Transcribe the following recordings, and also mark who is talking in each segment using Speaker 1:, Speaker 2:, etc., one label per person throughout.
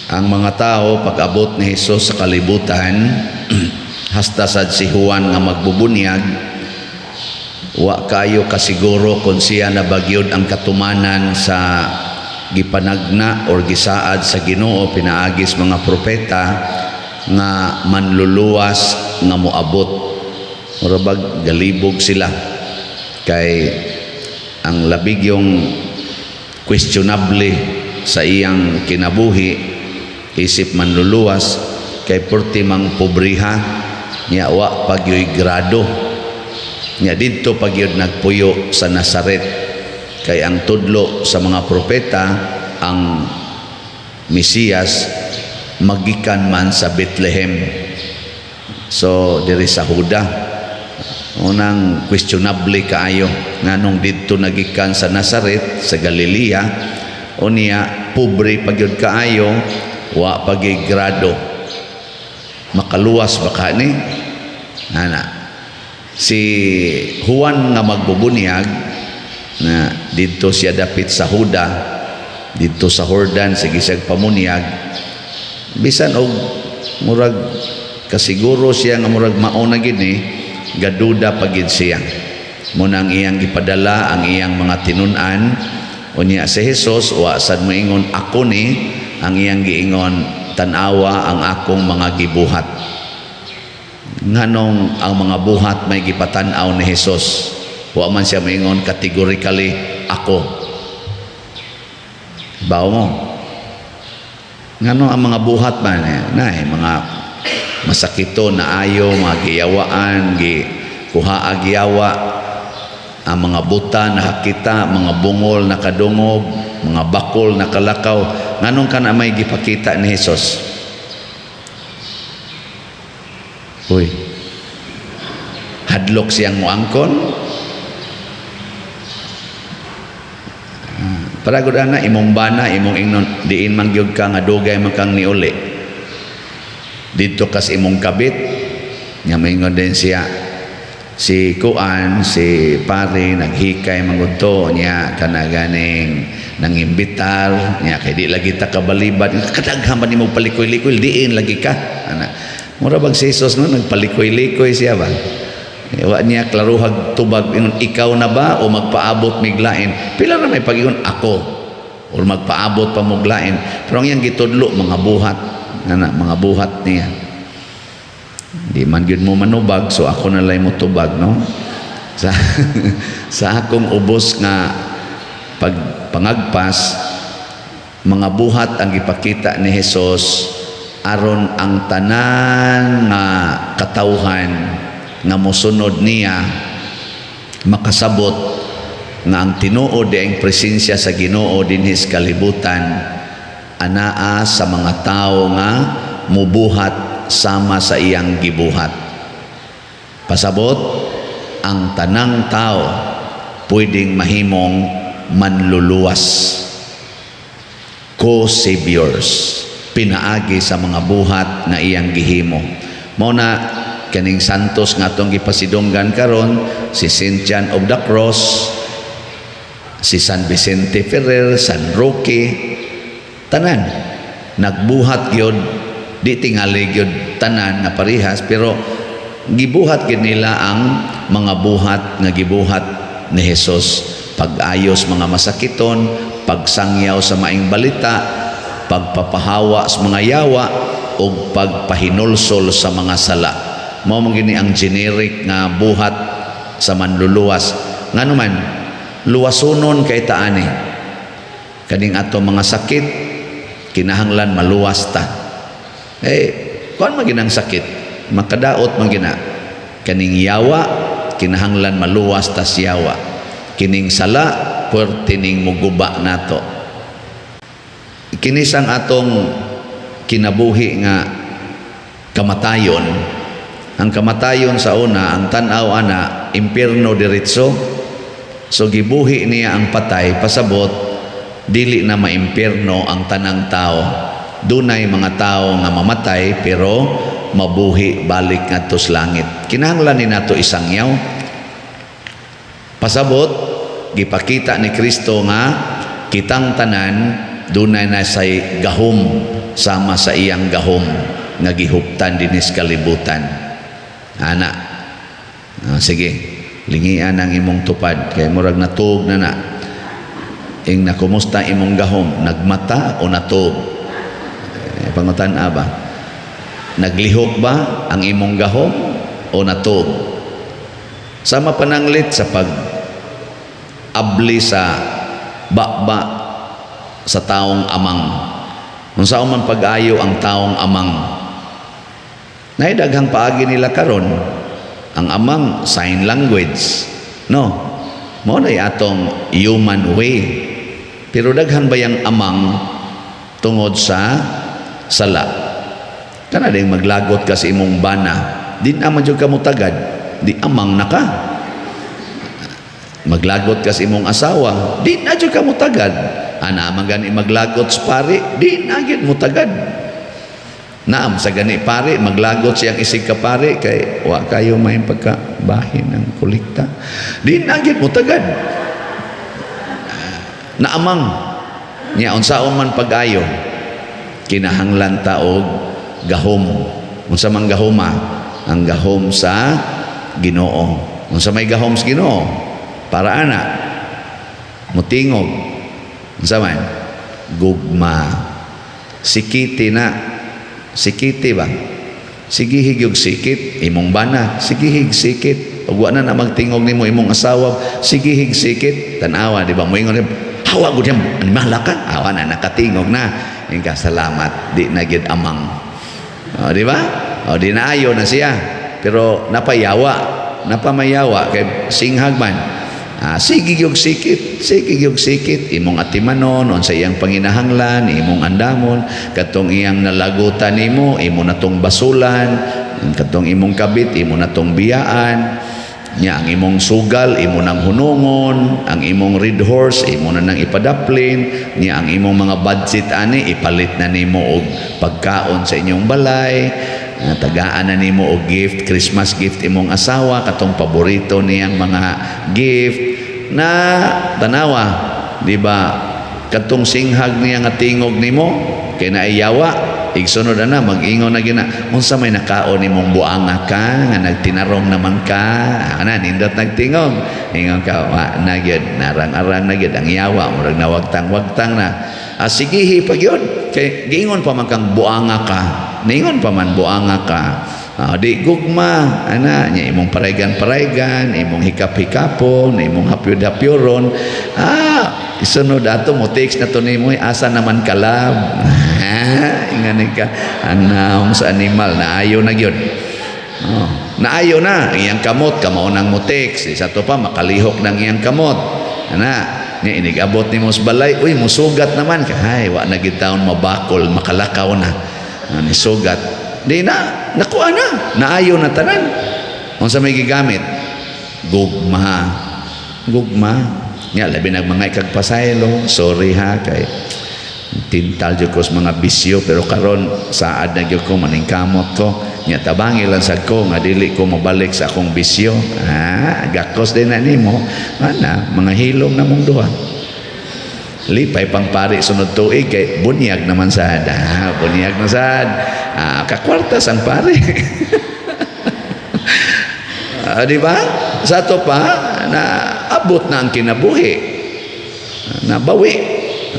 Speaker 1: Ang mga tao, pag-abot ni Hesus sa kalibutan, hasta sad si Juan nga magbubunyag, wa kayo kasiguro kung siya na ba gyud ang katumanan sa gipanagna or gisaad sa Ginoo pinaagi sa mga propeta nga manluluwas nga moabot. Mura bag galibog sila kay ang labig yung questionable sa iyang kinabuhi isip manluluwas kay perti mang pobriha niya, wa pa gyoy grado niya, didto pa gyud nagpuyo sa Nazaret, kay ang tudlo sa mga propeta, ang Mesiyas magikan man sa Bethlehem, so diri sa Huda. Unang questionable kaayo nganong didto nagikan sa Nazaret sa Galilea, unya pobre pa gyud kaayo, wa pa gyud grado, makaluwas ba ka ni ana? Si Juan nga magbubunyag na didto siya dapit sa Huda, didto sa Jordan, sige siya pamunyag, bisan og murag kasiguro siya nga murag mao na gid ni, gaduda pa gid siya. Mao na ang iyang gipadala ang iyang mga tinun-an. Unya si Jesus wa sad moingon, "Ako ni." Ang iyang giingon, "Tan-awa ang akong mga gibuhat." Nganong ang mga buhat may gipatan-aw ni Jesus? Wa man siya moingon categorically, "Ako"? Bawo mo ngano ang mga buhat man eh, na eh, mga masakito na ayo, mga giyawaan, gi kuha giyawa, ang mga buta nakakita, mga bungol nakadungog, mga bakol nakalakaw? Nganong kana may gipakita ni Jesus? Uy, hadlok siyang muangkon? Para gud ana imong bana, imong ingnon, diin man gyud ka nga dugay man kang niuli didto kas imong kabit nga maingon din siya, si kuan, si pare naghikay man to niya, kana ganing nangimbitar niya, kay di lagi ta kabalibad, kadaghan man nimo palikoy-likoy, diin lagi ka ana. Mura bag si Jesus, no, nagpalikoy-likoy siya ba? Eh, wa niya klaruhag tubag, ingon, "Ikaw na ba o magpaabot miglain?" Pila ra may pag-ingon, "Ako," or magpaabot pa moglain. Pero ang iyang gitudlo, mga buhat ana, mga buhat niya. Di man gyud mo manubag, so ako na lay mo tubag, no? Sa akong ubos nga pag pangagpas, mga buhat ang gipakita ni Hesus aron ang tanan nga katawhan nga mosunod niya makasabot nga ang tinuod ang presensya sa Ginoo dinhi sa kalibutan anaa sa mga tao nga mubuhat sama sa iyang gibuhat. Pasabot, ang tanang tao pwedeng mahimong manluluwas, co-saviors, pinaagi sa mga buhat nga iyang gihimo. Mao na kaning santos nga atong gipasidunggan karon, si Saint John of the Cross, si San Vicente Ferrer, San Roque, tanan nagbuhat gyud. Di tingali gyud tanan nga parehas, pero gibuhat gyud nila ang mga buhat nga gibuhat ni Hesus: pag-ayos mga masakiton, pagsangyaw sa maing balita, pagpapahawa sa mga yawa ug pagpahinulsol sa mga sala. Mao man gini ang generic nga buhat sa manluluwas. Ngano man luwasonon kay taani kaning ato mga sakit, kinahanglan maluwas ta. Eh kuan man ginang sakit, makadaot man gina. Kaning yawa, kinahanglan maluwas ta sa yawa. Kining sala, puwerte ning muguba nato. Kinisang atong kinabuhi nga kamatayon, ang kamatayon sa una, ang tan-aw ana, impierno diretso. So gibuhi niya ang patay, pasabot dili na maimpierno ang tanang tao. Dunay mga tao nga mamatay pero mabuhi balik ngadto sa langit. Kinahanglan ni nato isangyaw. Pasabot, gipakita ni Kristo nga kitang tanan Dunay na say gahom sama sa iyang gahom nga gihuptan dinis kalibutan ana. Ah, sige, lingian ang imong tupad kay murag natuog na na. Ing na, kumusta imong gahom, nagmata o natuog? Eh, pangutan ba, naglihok ba ang imong gahom o natuog? Sama pananglit sa pag abli sa baba sa taong amang. Unsa man pag-ayo ang taong amang? Nay daghang paagi nila karon. Ang amang, sign language, no? Mao na atong human way, pero daghan ba yang amang tungod sa sala? Kana ding maglagot ka sa imong bana, di naman jud ka mutagad, di amang na ka. Maglagot ka sa imong asawa, di na jud ka mutagad. Ana man gani maglagot sa pari, di na gyud mutagad. Naam sa gani pari maglagot siyang isig ka pari kay wa kayo may pagkabahin ng kolekta, di na gyud mutagad. Naamang niya. Unsaon man pag-ayo, kinahanglan ta og gahom. Unsa man gahoma? Ang gahom sa Ginoo. Unsa may gahom sa Ginoo? Para ana mutingog, unsa man? Gugma. Sikiti na, sikiti ba? Sigihig yung sikit imong bana, sigihig sikit. Ug wa na na magtingog nimo imong asawa, sigihig sikit. Tan-awa, di ba? Moingon, "Hawa gud yan, animala ka." Awa na nakatingog na. Ingka, "Salamat, di na gyud amang." O, di ba? O, di na ayo na siya, pero napayawa, napamayawa kay singhag man. Ah, sige gyud sikit, sige gyud sikit imong atimanon unsa iyang panginahanglan, imong andamon. Katong iyang nalagutan nimo, imo na tong basulan. Katong imong kabit, imo na tong biyaan nya. Ang imong sugal, imo nang hunungon. Ang imong red horse, imo na nang ipadaplin nya. Ang imong mga budget ani, ipalit na nimo og pagkaon sa inyong balay. Ah, tagaan na nimo og gift, Christmas gift imong asawa, katong paborito niyang mga gift na. Tanawa, di ba? Katong singhag niya nga tingog nimo kay naiyawa, igsunod ana mag-ingon na gina, "Unsa may nakaon nimong buanga ka nga nagtinarong naman ka?" Ana nindot nagtingog. Ingon ka, "Wa na gyud, narang-arang na gyud ang yawa, murag nawagtang-wagtang na." Ah, sigihi pa gyud kay giingon pa man kang buanga ka, ningon pa man buanga ka. Ah, di gugma ana nya, imong paraygan-paraygan, imong hikap-hikapon, imong hapyod-hapyoron. Ah, isunod ato mo text na to nimo, "Asa naman ka, love?" Ingani ka ang naong sa animal, naayo na gyud. Oh, naayo na ang iyang kamot, kamao nang mo text. Isa to pa makalihok ng iyang kamot ana nya. Inig-abot nimo sa balay, "Uy, musugat naman ka." "Hay, wa na gid taon mabakol, makalakaw na." Ah, ni sugat di na nakuha na, naayo na tanan. Unsa may gigamit? Gugma, gugma nya. Labi nag mga ikagpasaylo, "Sorry ha, kay tintal jud ko sa mga bisyo, pero karon saad na gyud ko, maningkamot ko nya, tabangi lang sad ko nga dili ko mabalik sa akong bisyo." Ah, gakos din na nimo ana, mga hilom na mong duha. Lipay pang pari sunod tuig kay bunyag naman sad. Ah, bunyag na sad. Ah, kakwartas ang pari. Ah, di ba? Sa ato pa na abot na ang kinabuhi, nabawi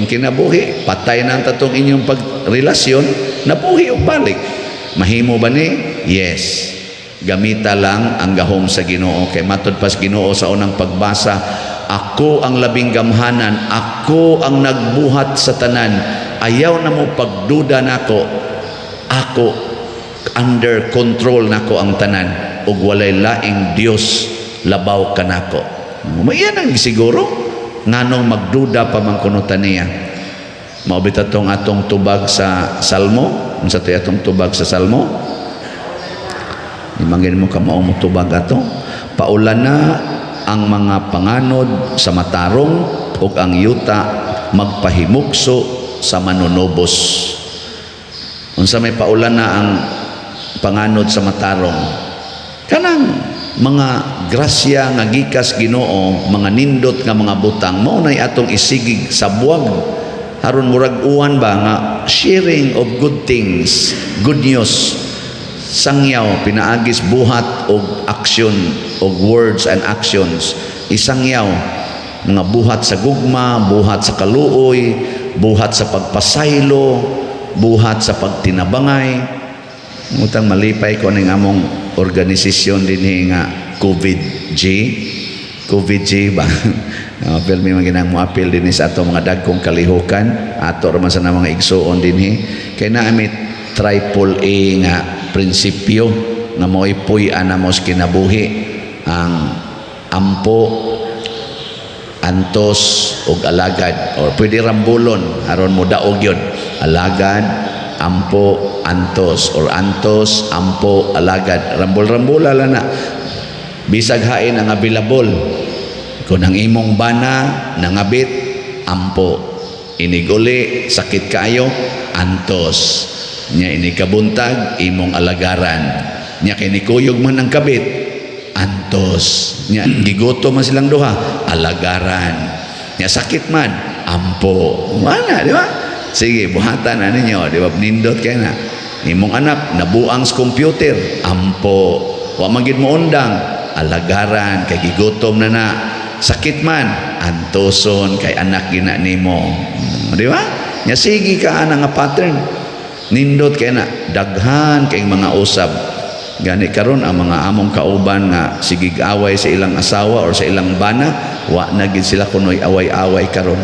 Speaker 1: ang kinabuhi, patay na ang tatong inyong pagrelasyon, nabuhi og balik. Mahimo ba ni? Yes, gamita lang ang gahom sa Ginoo, kay matod pas Ginoo sa unang pagbasa, "Ako ang labing gamhanan, ako ang nagbuhat sa tanan. Ayaw na mo pagduda nako. Ako, under control nako ang tanan ug walay laing Dios labaw kanako." Maiyan ang siguro nganong magduda pa man kuno ta niya. Mao bitaw tong atong tubag sa Salmo. Unsa tay atong tubag sa Salmo? Imagine mo kamao mo tubag ato. "Paulan na ang mga panganod sa matarong ug ang yuta magpahimugso sa manunubos." Unsa may paulan na ang panganod sa matarong? Kanang mga grasya nga gikas Ginoo, mga nindot nga mga butang, mao nay atong isigig sa buwag. Aron murag uwan ba nga sharing of good things, good news, sangyaw pinaagis buhat og action og words and actions. Isangyaw mga buhat sa gugma, buhat sa kaluoy, buhat sa pagpasaylo, buhat sa pagtinabangay. Utang malipay ko ning among organisasyon dinhi nga COVID G, COVID G ba. Pero may mga ginang moapil dinhi sa ato mga dagkong kalihukan, ato ra man sa na mga igsuon dinhi, kay naa mi triple A nga prinsipyo nga mo'y puy-an namo sa kinabuhi, ang ampo, antos ug alagad, or pwede rambulon aron mo daog yun: alagad, ampo, antos, or antos, ampo, alagad. Rambol-rambula lang na, bisag hain ang available. Kung ang imong bana nangabit, ampo. Iniguli, sakit kaayo, antos. Nya ini kabuntag, imong alagaran. Nya kay nikuyog man ang kabit, antos. Nya gigutom man silang duha, alagaran. Nya sakit man, ampo. Wala, di ba? Sige, buhatan na ninyo, di ba? Nindot kay na. Imong anak nabuang sa computer, ampo. Wa man gid mo undang, alagaran kay gigutom na na. Sakit man, antoson kay anak gina nimo. Di ba? Nya sige ka ana nga pattern. Nindot kay na, daghan kay mga usab. Gani karon ang mga among kauban nga sigig away sa ilang asawa or sa ilang bana, wa na gid sila kunoy away-away karon.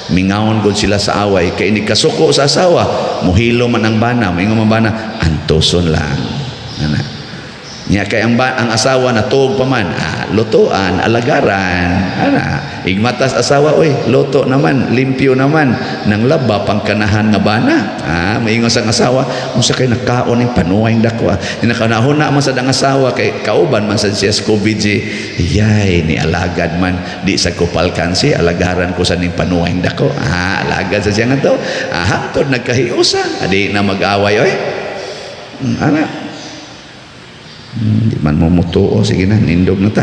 Speaker 1: Mingawon gud sila sa away kay ini kasuko sa asawa, muhilo man ang bana, moingon man bana, antoson lang. Ana. Nya kay ang asawa natuog pa man, lutuan, alagaran, ana. Igmatas asawa, oy, luto naman, limpyo naman, nang laba pangkanahan nga bana. Maingon sa asawa, unsa kay nakaon ning panuway dako. Nakanahuna man sa ang asawa kay kauban man sa siya sa COVID. Yay, ni alagad man di sa kupalkansi, alagaran ko sa ning panuway dako. Alagad sa siya nga to. Hangtod nagkahiusa, adi na mag-away oy. Ana. Di man mo mutuo, sige na, nindog na ta.